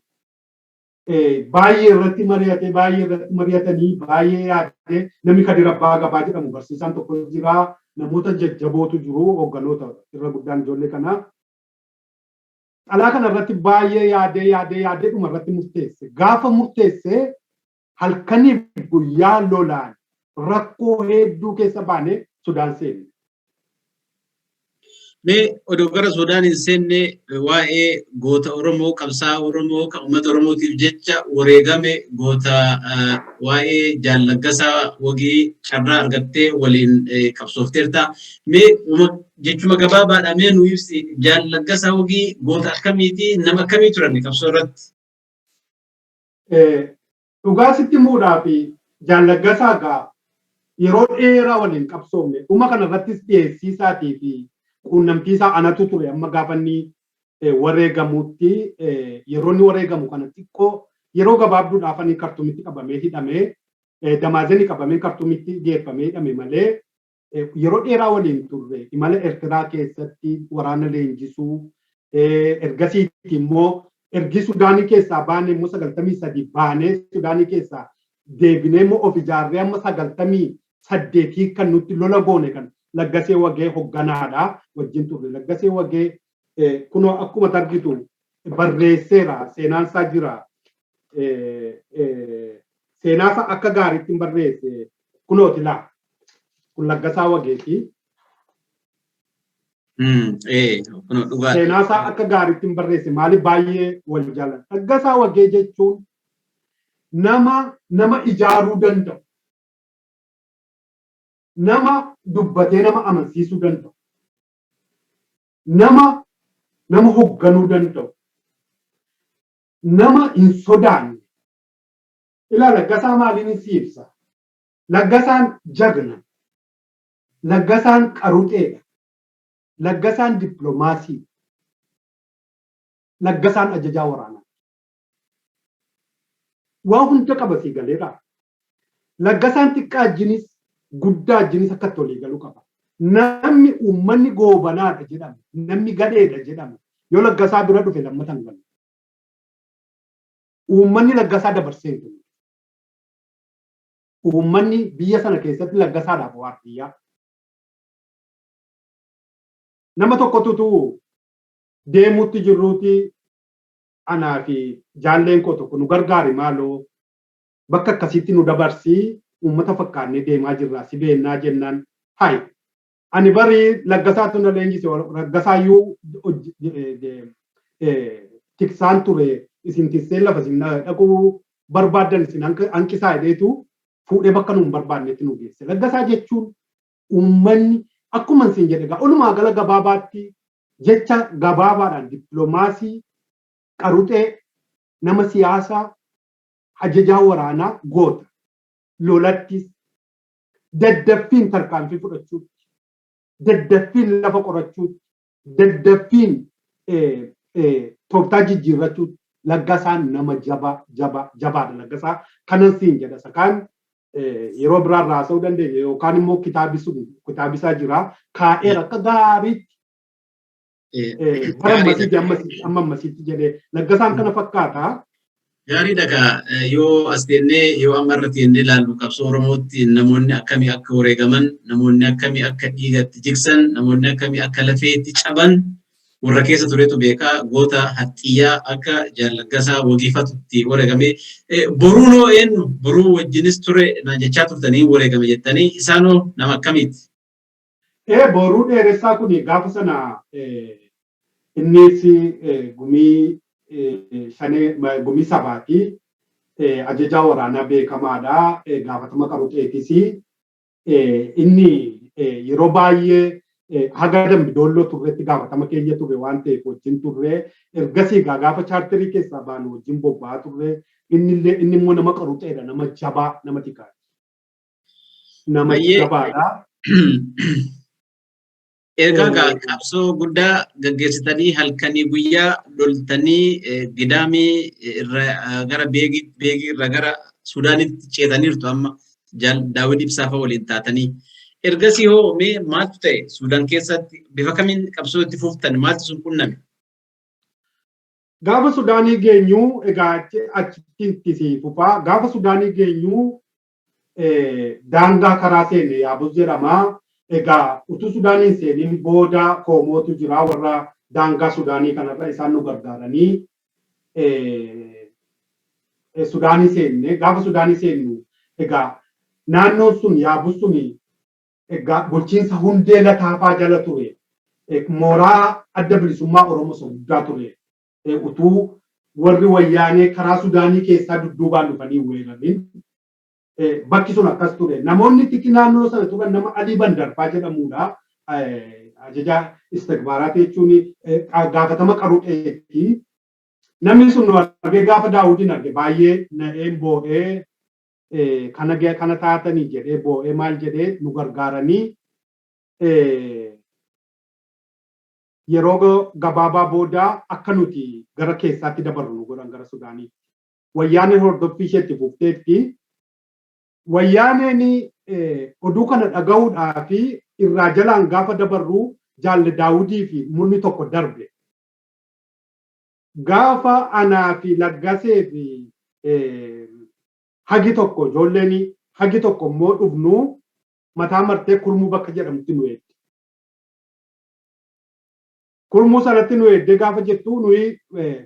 baay'ee irratti mari'ate, baay'ee irratti mari'atanii, baay'ee yaadee, namni Kadir Abbaa Gabaa jedhamu barsiisaan tokko jira, namoota jajjabootu jiru, hoogganoota irra guddaan ijoollee kanaa. Xalaa kana irratti baay'ee yaadee yaadee yaadee dhuma irratti murteesse. Gaafa murteesse halkaniif guyyaa lolaan rakkoo hedduu keessa baanee Sudaan seenne. Mee odoo gara Sudaan hin seenne, waa'ee goota Oromoo, qabsaa'aa Oromoo kan uummata Oromootiif jecha wareegame, goota waa'ee Jaal Laggasaa Wagii carraa argattee waliin qabsoofteerta. Mee jechuma gabaabaadha mee nu ibsi, Jaal Laggasaa Wagii goota akkamiiti, nama akkamii turan qabsoo irratti? Dhugaa sitti himuudhaa fi Jaal Laggasaa gaa yeroo dheeraa waliin qabsoomne. Dhuma kana irrattis dhiyeessii isaatii fi quunnamtii isaa anatu ture. Amma gaafa inni wareegamutti, yeroo inni wareegamu kana xiqqoo yeroo gabaabduudhaaf ani Kartumitti qabamee hidhamee, Damaazeni qabamee Kartumitti geeffamee hidhame malee yeroo dheeraa waliin turre. Imala Ertiraa keessatti waraana leenjisuu, ergasiitti immoo Ergi Sudaanii keessaa baanee immoo 93 baanee Sudaanii keessaa deebinee immoo of ijaarree amma 98 kan nutti lola goone kan Laggasee Wagee hogganaadha wajjin turre. Laggasee Wagee kunoo akkuma argitu barreesseera, seenaansaa jira. Seenaasaa akka gaariitti barreesse kunooti laa. Kun Laggasaa Wageeti. Seenaasaa akka gaariitti barreesse maaliif baay'ee wal jaalladha. Laggasaa Wagee jechuun nama nama ijaaruu danda'u. Nama dubbatee nama amansiisuu danda'u. Nama nama hoogganuu danda'u. Nama hin sodaanne. Ilaa Laggasaa maaliin si ibsa? Laggasaan jagna. Laggasaan qaruxeedha. Laggasaan dippiloomaasii. Laggasaan ajajaa waraanaa. Waa hunda qaba sii galeera. Laggasaan xiqqaa wajjinis guddaa wajjinis akka itti walii galuu qaba. Namni uummanni goobanaadha jedhame, namni gadheedha jedhame yoo Laggasaa bira dhufe lammata hin galu. Uummanni Laggasaa dabarsee hin kennu. Uummanni biyya sana keessatti Laggasaadhaaf waardiyyaa. Nama tokkotu deemuutti jirruuti anaa fi jaalleen koo tokko nu gargaari maaloo bakka akkasiitti nu dabarsii uummata fakkaannee deemaa jirraa si beennaa jennaan hayi ani bari Laggasaatu na leenjise, Laggasaayyuu tiksaan ture, isin tiksee lafa isin dhaquu barbaaddan isin hanqisaa jedheetu fuudhee bakka nu hin barbaannetti nu geesse. Laggasaa jechuun uummanni akkuma isin jedhe egaa olumaa gala gabaabaatti jecha gabaabaadhaan dippiloomaasii, qaruxee, nama siyaasaa, ajajaa waraanaa, goota. Lolattis daddaffiin tarkaanfii fudhachuutti, daddaffiin lafa qorachuutti, daddaffiin tooftaa jijjiirrachuutti Laggasaan nama jabaa jabaa jabaadha. Laggasaa kanan siin jedha. Isa kaan yeroo biraa irraa haasa'uu dandeenya yookaan immoo kitaabi sun kitaabisaa jira. Kaa'eera akka gaariitti bara ammasiitti amma ammasiitti jedhee Laggasaan kana fakkaata. Gaariidha kaa, yoo as teennee yoo amma irra teennee ilaallu qabsoo Oromootti namoonni akkamii akka wareegaman, namoonni akkamii akka dhiigatti jigsan, namoonni akkamii akka lafeetti caban warra keessa turetu beekaa. Goota haxxiyyaa akka Jaal Laggasaa Wageefatutti wareegame. Boruunoo eenyu? Boruu wajjinis ture naan jechaa turtanii wareegame jettanii, isaanoo nama akkamiiti? Boruu Dheeressaa kun gaafa sana innis gumii shanee gumii sabaati. Ajajaa waraanaa beekamaadha. Gaafatama qaruxeetis. Inni yeroo baay'ee haga Dambidoolloo turretti gaafatama keenya ture waan ta'eef wajjin turre. Ergasii egaa gaafa chaarterii keessaa baanu wajjin bobba'aa turre. Inni illee inni immoo nama qaruxeedha, nama jabaa, nama tikaati. Nama jabaadha. Ergaa gaa qabsoo guddaa gaggeessitanii halkanii guyyaa loltanii Gidaamii irra gara Beegii, Beegii irra gara Sudaanitti ceetaniirtu amma Jaal Daawid Ibsaa fa'a waliin taatanii. Ergasii hoo mee maaltu ta'e? Sudaan keessatti bifa kamiin qabsoo itti fuftan? Maaltu sun qunname? Gaafa Sudaanii geenyu egaa achitti itti si fufaa. Gaafa Sudaanii geenyu daangaa karaa seenne Yaabus jedhama. Egaa utuu Sudaaniin seeniin booda koomootu jira, warra daangaa Sudaanii kanarra isaan nu gargaaranii Sudaanii seenne. Gaafa Sudaanii seennu egaa naannoon sun Yaabus sun egaa bulchiinsa Hundee Lataafaa jala ture. Mooraa Adda Bilisummaa Oromoo isa guddaa ture. Utuu warri Wayyaanee karaa Sudaanii keessaa dudduubaan dhufanii weerarin bakki sun akkas ture. Namoonni tiki naannoo sana turan nama Alii Bandarfaa jedhamudha. Ajaja istikbaaraati jechuun gaafatama qaruxeetti. Namni sun nu argee gaafa Daawudiin arge baay'ee na'een boo'ee kana kana taatanii jedhee boo'ee maal jedhee nu gargaaranii yeroo gabaabaa booda akka nuti gara keessaatti dabarru nu godhan gara Sudaaniitti. Wayyaaneen hordoffii isheetti fufteetti. Wayyaaneen oduu kana dhaga'uudhaa fi irraa jalaan gaafa dabarru Jaalle Daawudii fi murni tokko darbe. Gaafa anaa fi Laggasee fi hagi tokko ijoolleen hagi tokko immoo dhufnu mataa martee Kurmuu bakka jedhamti nu eegde. Kurmuu sanatti nu eegdee gaafa jettu nuyi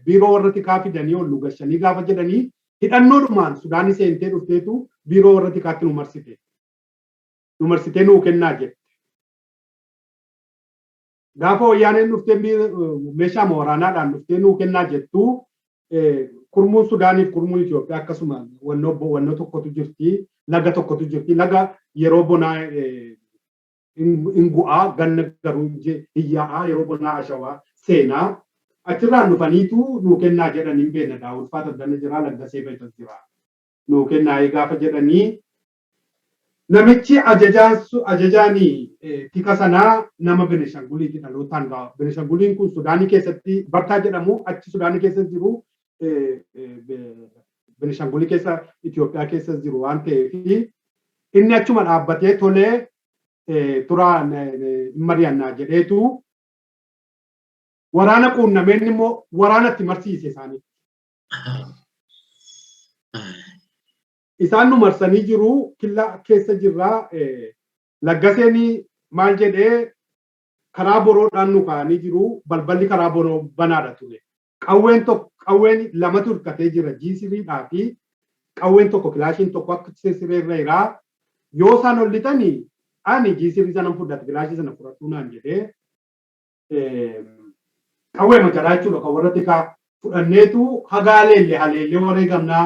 biiroo warra tikaa fidanii ol nu gashanii gaafa jedhanii hidhannoodhumaan Sudaanii seentee dhufteetu biiroo warra tikaatti nu marsite. Nu marsitee nuu kennaa jette. Gaafa wayyaaneen dhuftee meeshaa waraanaadhaan dhuftee nuu kennaa jettu, Kurmuun Sudaaniif Kurmuun Itoophiyaa akkasuma wannoo tokkotu jirti, laga tokkotu jirti, laga yeroo bonaa hin gu'aa, ganna garuu hin yaa'aa, yeroo bonaa ashawaa seenaa. Achirraan dhufaniitu nuu kennaa jedhan. Hin beekna, Daawud fa'aa dana jira, Laggasee fa'itas jira. Nuu kennaa gaafa jedhanii namichi ajajaan tika sanaa nama Benishanguliiti dhalootaan. Benishanguliin kun Sudaanii keessatti Bartaa jedhamu, achi Sudaanii keessa jiru, Benishangulii keessa Itoophiyaa keessa jiru waan ta'eef inni achuma dhaabbatee tolee turaa hin mari'annaa jedheetu waraana quunnameen immoo waraanatti marsiise isaanii. Isaan nu marsanii jiru, killaa keessa jirraa. Laggaseen maal jedhee, karaa boroodhaan nu kaa'anii jiru, balballi karaa boroo banaadha ture. Qawween tokko, qawween lamatu hirkatee jira, G3dhaa fi qawween tokko, kilaashiin tokko akka sireerra jiraa. Yoo isaan ol lixanii ani G3 sana fudhata, kilaashii sana fudhadhuu naan jedhee, qawwee macaraa jechuudha kan warra tikaa fudhanneetu hagaaleellee haleellee wareegamnaa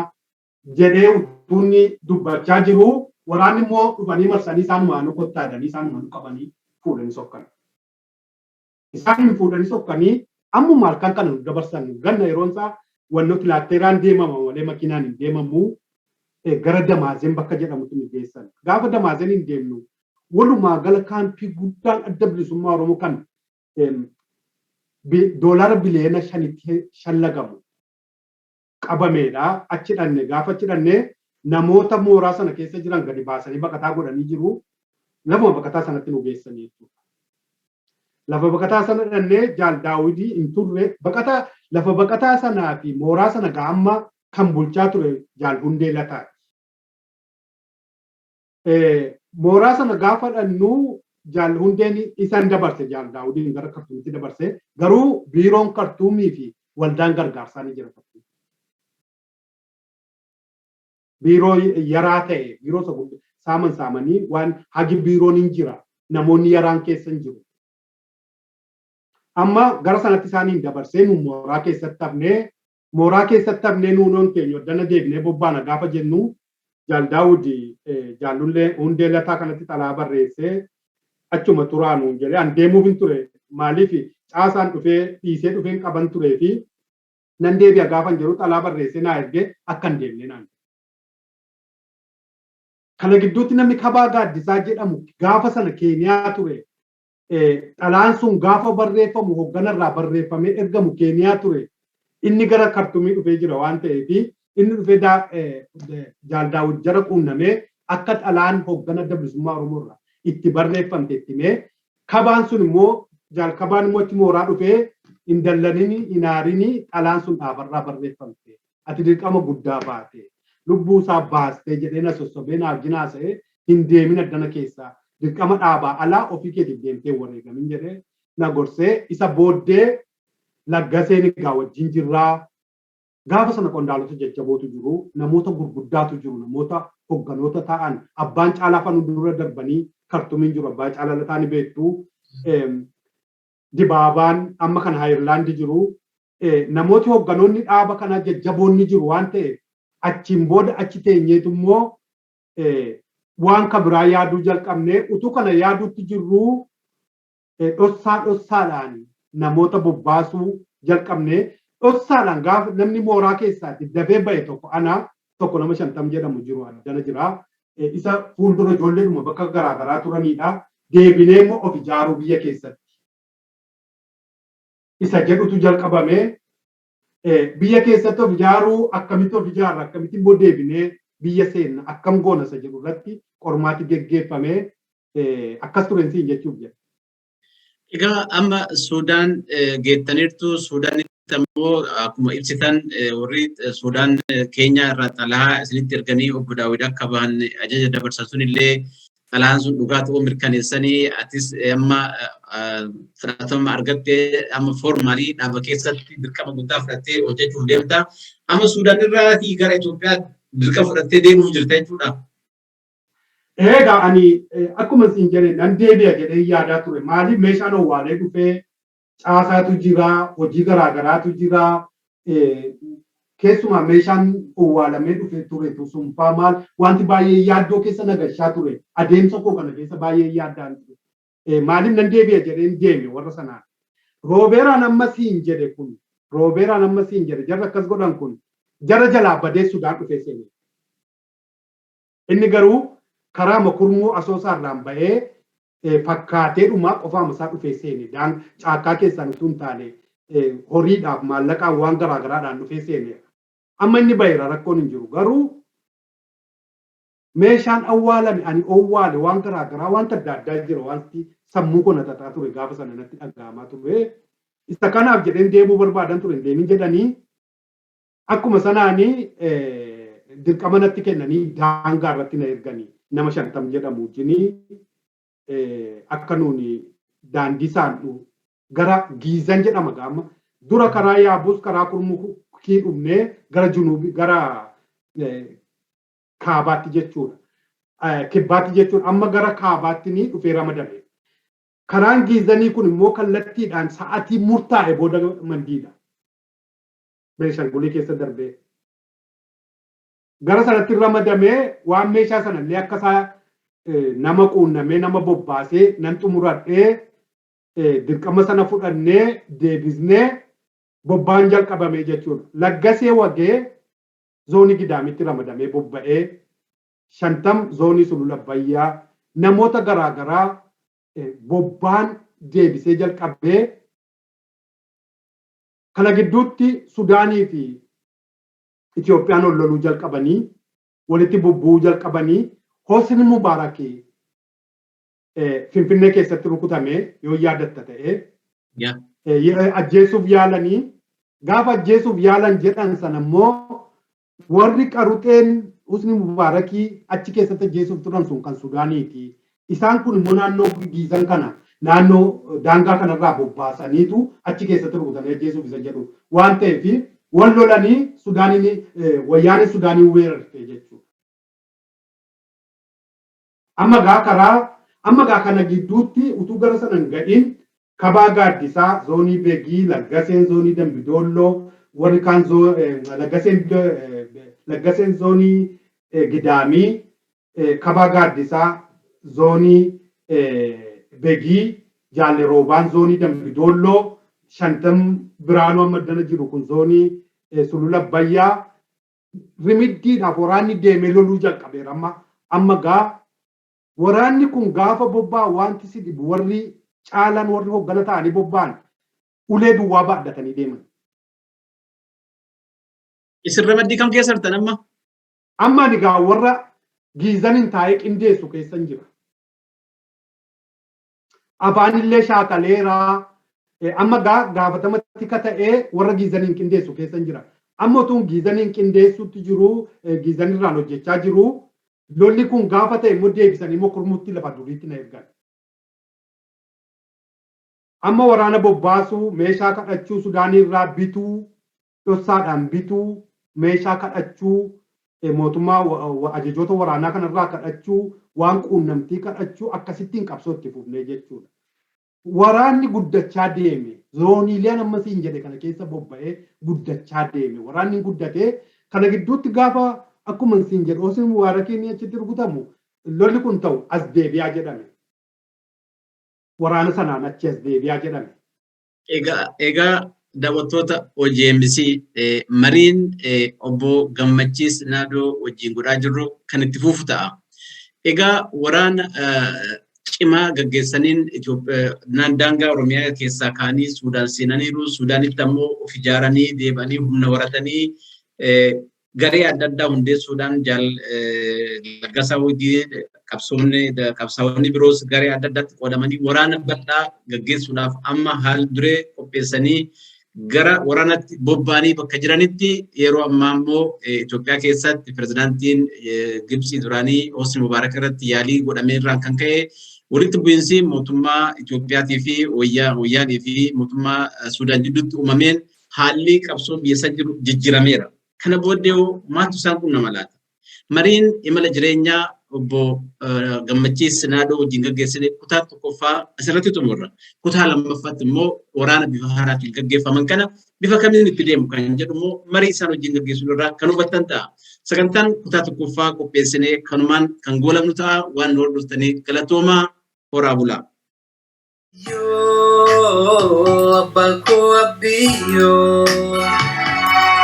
jedhee utuunni dubbachaa jiru, waraanni immoo dhufanii marsanii isaanumaanuu kottaa jedhanii isaanumaanuu qabanii fuudhanii sokkan. Isaan fuudhanii sokkanii ammuma halkan kana nu dabarsan. Ganna yeroon isaa wannoo tilaatteeraan deemama malee makiinaan hin deemamu, gara Damaazeen bakka jedhamutti nu geessan. Gaafa Damaazeen hin deemnu walumaa gala kaampii guddaan Adda Bilisummaa Oromoo kan doolaara biliyoona 5tti shallagamu qabameedha. Achi dhanne. Gaafa achi dhanne namoota mooraa sana keessa jiran gadi baasanii baqataa godhanii jiru. Lafuma baqataa sanatti nu geessanii jechuudha. Lafa baqataa sana dhannee Jaal Daawidii hin turre. Baqataa lafa baqataa sanaa fi mooraa sana amma kan bulchaa ture Jaal Hundee Lataati. Mooraa sana gaafa dhannu Jaal Hundeen isan dabarse, Jaal Daawudiin gara Kartuumitti dabarse, garuu biiroon Kartuumii fi waldaan gargaarsaa ni jira. Biiroo yaraa ta'e, biiroo isa saaman saamanii waan hagi biiroon hin jira, namoonni yaraan keessa hin jiru. Amma gara sanatti isaaniin dabarsee nu mooraa keessatti hafnee, mooraa keessatti hafnee nuunoon keenya waddana deebinee bobbaana gaafa jennu Jaal Daawud Jaallullee Hundee Lataa kanatti xalaa barreessee achuma turaa nuun jedhee. An deemuuf hin ture, maaliif caasaan dhufee dhiisee dhufeen qaban turee fi nan deebi'a gaafan jedhu xalaa barreessee naa ergee akka hin deemne naan. Kana gidduutti namni Kabaa Gaaddisaa jedhamu gaafa sana Keeniyaa ture. Xalaan sun gaafa barreeffamu hoogganarraa barreeffamee ergamu Keeniyaa ture. Inni gara Kartumii dhufee jira waan ta'eef inni dhufee Jaal Daawud jara quunnamee akka xalaan hooggana Adda Bilisummaa Oromoo irraa itti barreeffamte itti himee, Kabaan sun immoo, Jaal Kabaan immoo achi mooraa dhufee hin dallanini, hin aarini, xalaan sun dhaabarraa barreeffamte. Ati dirqama guddaa baate. Lubbuu isaa baastee jedhee na sossobee na wajjin haasa'ee, hin deemin addana keessaa, dirqama dhaabaa alaa ofii keetiif deemtee wareegamin jedhee na gorsee. Isa booddee Laggaseen egaa wajjin jirraa. Gaafa sana qondaalota jajjabootu jiru, namoota gurguddaatu jiru, namoota hogganoota ta'an, abbaan Caalaa fanu dura darbanii Kartumiin jiru, abbaa Caalaa Lataa ni beektu. Dibaabaan amma kan Ayirlaandi jiru. Namooti hogganoonni dhaaba kanaa jajjaboonni jiru waan ta'eef achiin booda achi teenyeetu immoo waan ka biraa yaaduu jalqabne. Utuu kana yaaduutti jirru dhossaa dhossaadhaan namoota bobbaasuu jalqabne. Dhossaadhaan gaafa namni mooraa keessaatti dafee ba'e tokko ana, tokko nama 50 jedhamu jiru addana jira. Isa fuuldura ijoolleedhuma bakka garaagaraa turanidha. Deebinee immoo of ijaaruu biyya keessatti isa jedhutu jalqabame. Biyya keessatti of ijaaruu, akkamitti of ijaarra, akkamitti immoo deebinee biyya seenna, akkam goona isa jedhu irratti qormaati geggeeffame. Akkas turen siin jechuuf jedha. Egaa amma Suudaan geettaniirtu. Suudaan ammoo akkuma ibsitan warri Sudaan Keenyaa irraa xalayaa isinitti erganii obbo Daawit akka bahan ajaja dabarsan sunillee xalayaan sun dhugaa ta'uu mirkaneessanii atis amma fudhatama argattee amma formally dhaaba keessatti dirqama guddaa fudhattee hojjechuuf deemta. Amma Sudaan irraa gara Itoophiyaa dirqama fudhattee deemuuf jirta jechuudha. Egaa ani akkuma isin jedhe nan deebi'a jedhee yaadaa ture. Maaliif meeshaan owwaalee dhufee caasaatu jira, hojii garaagaraatu jira. Keessumaa meeshaan owwaalamee dhufe ture sunfaa maal wanti baay'ee yaaddoo keessa nagashaa ture. Adeemsa koo kana keessa baay'ee yaaddaan ture. Maaliif nan deebi'a jedheen deeme warra sanaan. Roobeeraan amma siin jedhe kun, Roobeeraan amma siin jedhe jarra akkas godhan kun jara jalaa badee Sudaan dhufee seene. Inni garuu karaa Makurmuu Asoosaarraan bahee fakkaatee dhumaa qofaama isaa dhufee seene. Caakkaa keessaan utuu hin taane horiidhaaf maallaqaan waan garaagaraadhaan dhufee seene. Amma inni baheera, rakkoon hin jiru. Garuu meeshaan awwaalame ani owwaale waan garaagaraa wanta adda addaa jira, wanti sammuu koo na xaxaa ture gaafa sana natti dhaga'amaa ture. Isa kanaaf jedheen deemuu barbaadan ture, hin deemin jedhanii akkuma sanaanii dirqama natti kennanii daangaa irratti na erganii nama 50 jedhamu wajjinii akka nuuni daandii saannu gara Giizan jedhama gaama dura karaa Yaabus karaa Kurmukii dhumnee gara Junuubi gara kaabaatti jechuudha. Kibbaatti jechuudha. Amma gara kaabaatti ni dhufee ramadame. Karaan Giizanii kun immoo kallattiidhaan sa'atii murtaa'e booda Mandiidha. Beeshangulii keessa darbee. Gara sanatti ramadamee waan meeshaa sanallee akka isaa nama quunnamee nama bobbaasee nan xumuradhee dirqama sana fudhannee deebisnee bobbaan jalqabamee jechuudha. Laggasee Wagee zoonii Gidaamitti ramadamee bobba'ee, 50 zoonii Sulula Abbayyaa, namoota garaagaraa bobbaan deebisee jalqabee. Kana gidduutti Sudaanii fi Itoophiyaan ol loluu jalqabanii, walitti bubbu'uu jalqabanii, Hosni Mubaarak Finfinnee keessatti rukutame yoo yaadatta ta'e ajjeesuuf yaalanii. Gaafa ajjeesuuf yaalan jedhan sana immoo warri qaruxeen Husni Mubaarakii achi keessatti ajjeesuuf turan sun kan Sudaaniiti. Isaan kun immoo naannoo Giizan kana naannoo daangaa kanarraa bobbaasaniitu achi keessatti rukutanii ajjeesuuf isa jedhu waan ta'eef wal lolanii Sudaaniin wayyaanee Sudaanii weerarte jechuudha. Amma gaa karaa amma gaa kana gidduutti utuu gara sana hin ga'in Kabaa Gaaddisaa zoonii Begii, Laggaseen zoonii Dambidoolloo, warri kaan Laggaseen zoonii Gidaamii, Kabaa Gaaddisaa zoonii Begii, Jaalle Roobaan zoonii Dambidoolloo, 50 Biraanuu amma iddana jiru kun zoonii Sulula Abbayyaa rimiddiidhaaf waraanni deemee loluu jalqabeera. Amma gaa waraanni kun gaafa bobba'an wanti si dhibu warri caalaan warri hoggana ta'anii bobba'an ulee duwwaa baadhatanii deeman. Isin ramaddii kam keessa jirtan amma? Amma ani gaa warra Giizaniin taa'ee qindeessu keessan jira. Afaanillee shaakaleera. Amma gaa gaafatamatti ka ta'ee warra Giizaniin qindeessu keessan jira. Amma utuun Giizaniin qindeessutti jiru, Giizanirraan hojjechaa jiru, lolli kun gaafa ta'e immoo deebisanii immoo Kurmutti lafa duriitti na ergan. Amma waraana bobbaasuu, meeshaa kadhachuu, Sudaaniirraa bituu, dhossaadhaan bituu, meeshaa kadhachuu, mootummaa ajajoota waraanaa kanarraa kadhachuu, waan quunnamtii kadhachuu, akkasittiin qabsoo itti fufnee jechuudha. Waraanni guddachaa deeme. Zooniileen amma siin jedhe kana keessa bobba'ee guddachaa deeme. Waraanni guddatee kana gidduutti gaafa akkuma siin jedhe Hosni Mubaarakiin achitti rukutamu lolli kun ta'u as deebi'aa jedhame. Waraana sanaan achi as deebi'aa jedhame. Egaa daawwattoota OGMC, mariin obbo Gammachiis Naadoo wajjin godhaa jirru kan itti fufu ta'a. Egaa waraana cimaa gaggeessaniin Itoophiyaan daangaa Oromiyaa keessaa ka'anii Suudaan seenaniiru. Suudaanitti ammoo of ijaaranii deebi'anii humna horatanii garee adda addaa hundeessuudhaan Jaal Laggasaa Wagii qabsaa'onni biroos garee adda addaatti qoodamanii waraana bal'aa gaggeessuudhaaf amma haal duree qopheessanii Gara waraanatti bobba'anii bakka jiranitti yeroo ammaa immoo Itoophiyaa keessatti pirezidaantiin Gibxii duraanii Hosni Mubaarak irratti yaalii godhamee irraan kan ka'e walitti bu'iinsi mootummaa Itoophiyaatii fi wayyaanii fi mootummaa Suudaan jidduutti uumameen haalli qabsoo biyya san jiru jijjiirameera. Kana booddee hoo maaltu isaan qunnama laata? Mariin imala jireenyaa obbo Gammachiis Naadoo wajjin gaggeessine kutaa tokkoffaa asirratti xumurra. Kutaa lammaffaatti immoo waraana bifa haaraatiin gaggeeffaman kana bifa kamiin itti deemu kan jedhu immoo marii isaan wajjin gaggeessinu irraa kan hubattan ta'a. Sagantaan kutaa tokkoffaa qopheessinee kanumaan kan goolabnu ta'a. Waan nu hordoftanii galatoomaa, horaa bulaa. Yoo abbaa koo abbiyyoo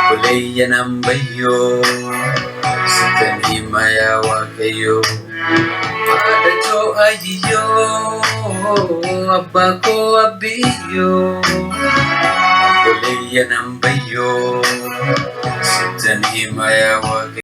buleeyya nan bayyoo sittan hima yaa Waaqayyoo. Haadha too ayiyyoo abbaa koo abbiyyoo buleeyya nan bayyoo sittan hima yaa Waaqayyoo.